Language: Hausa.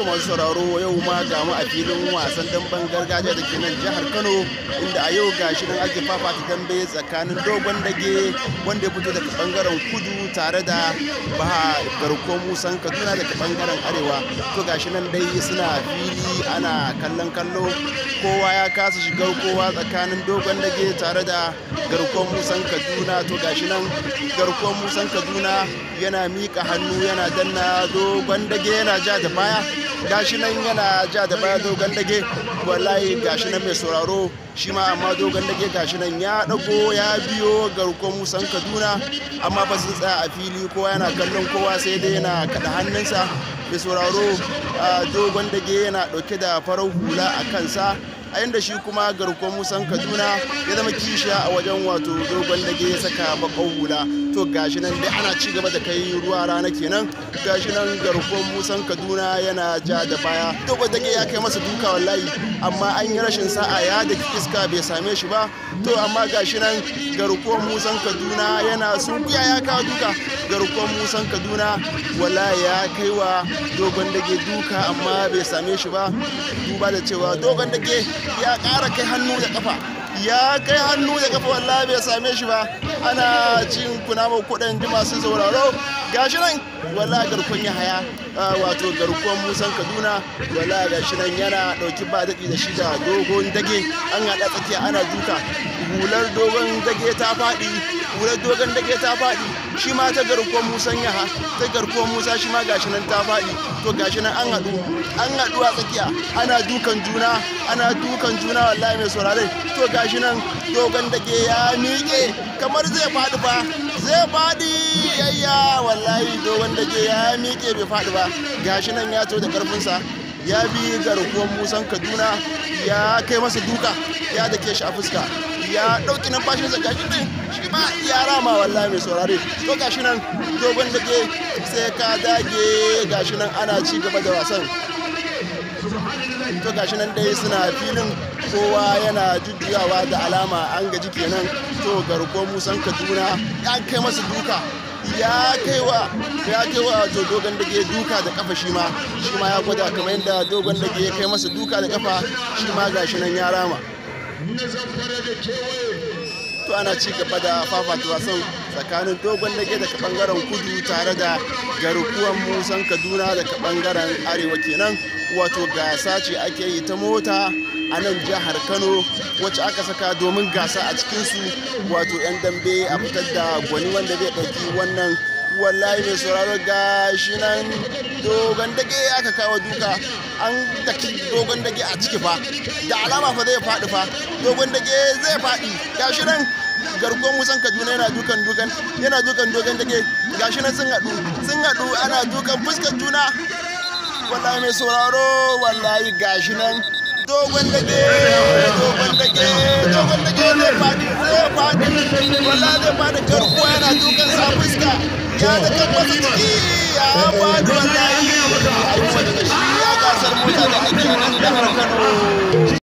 To masu sauraro, yau ma ga mu a filin wasan damben gargajiya da ke nan jihar Kano, inda a yau gashi nan ake fafata dambe tsakanin Dogon Dage, wanda ya fito daga bangaren kudu, tare da Baha Garko Musan Kaduna daga bangaren arewa. To gashi nan dai suna fili ana kallon kallo, kowa ya kasa shigar kowa tsakanin Dogon Dage tare da Garko Musan Kaduna. To gashi nan Garko Musan Kaduna yana mika hannu yana danna Dogon Dage, yana ja da baya. Gashi nan yana ja da baya Dogon Dage, wallahi gashi nan mai sauraro shi ma. Amma Dogon Dage gashi nan ya dago ya biyo Garkuwar Musan Kaduna, amma ba sun tsaya a fili, kowa yana kallon kowa, sai dai yana kada hannunsa. Mai sauraro, Dogon Dage yana dauke da farar hula a kansa, a inda shi kuma Garkuwar Musan Kaduna ya zama kishiya a wajen, wato Dogon Dage ya saka bakon hula. To gashi nan dai ana ci gaba da kai ruwa rana kenan. Gashi nan Garkuwar Musan Kaduna yana ja da baya, Dogon Dage ya kai masa duka wallahi, amma an yi rashin sa'a, ya da iska bai same shi ba. To amma gashi nan Garkuwar Musan Kaduna yana sunkuya ya kawo duka. Garkuwar Musan Kaduna wallahi ya kai wa Dogon Dage duka, amma bai same shi ba, duba da cewa Dogon Dage ya ƙara kai hannu da kafa, ya kai hannu da kafa, wallahi bai same shi ba. Ana cin kunama kuɗin ji masu sauraro. Gashi nan wallahi Garkon ya haya, wato Garkon Musan Kaduna, wallahi gashi nan yana ɗauki ba daɗi da shi da Dogon Dage, an haɗa tsakiya ana duka. Hular Dogon Dage ta faɗi, hular Dogon Dage ta faɗi, shi ma ta Garkon Musan Yaha, ta Garkon Musa shi ma gashi nan ta faɗi. To gashi nan an haɗu, an haɗu a tsakiya, ana dukan juna, ana dukan juna wallahi mai saurare. To gashi nan Dogon Dage ya miƙe kamar zai faɗi fa, zai faɗi, yayya, wallahi Dogon Dage ya miƙe bai faɗi ba. Gashi nan ya to da ƙarfinsa, ya bi Garkuwar Musan Kaduna, ya kai masa duka, ya dake shi a fuska, ya ɗauki numfashinsa. Gashi nan shi ma ya rama wallahi mai saurare. To gashi nan Dogon Dage sai ka dage. Gashi nan ana ci gaba da wasan. To gashi nan dai suna filin, kowa yana jujjuyawa, da alama an gaji kenan. To Garkuwar Musan Kaduna ya kai masa duka, ya kai wa to Dogon Dage duka da kafa, shi ma ya gwada kamar yadda Dogon Dage ya kai masa duka da kafa, shi ma gashi nan ya rama. To ana ci gaba da fafata wasan tsakanin Dogon Dage daga bangaren kudu tare da Garkuwan Musan Kaduna daga bangaren arewa kenan. Wato gasa ce ake yi ta mota a nan jihar Kano, wacce aka saka domin gasa a cikinsu, wato 'yan dambe a fitar da gwani wanda zai ɗauki wannan. Wallahi mai sauraro, gashi nan Dogon Dage aka kawo duka, an daki Dogon Dage a ciki fa, da alama fa zai faɗi fa, Dogon Dage zai faɗi. Gashi nan Garkuwar Musan Kaduna yana dukan dukan, yana dukan Dogon Dage. Gashi nan sun haɗu, sun haɗu, ana dukan fuskar juna wallahi mai sauraro. Wallahi gashi nan Dogon Dage, Dogon Dage, Dogon Dage zai faɗi, zai faɗi, wallahi zai faɗi. Garkuwa yana dukan sa fuska, ya da kan masa ciki, ya faɗi wallahi. Ai daga shi ya gasar mota da ake nan jihar Kano.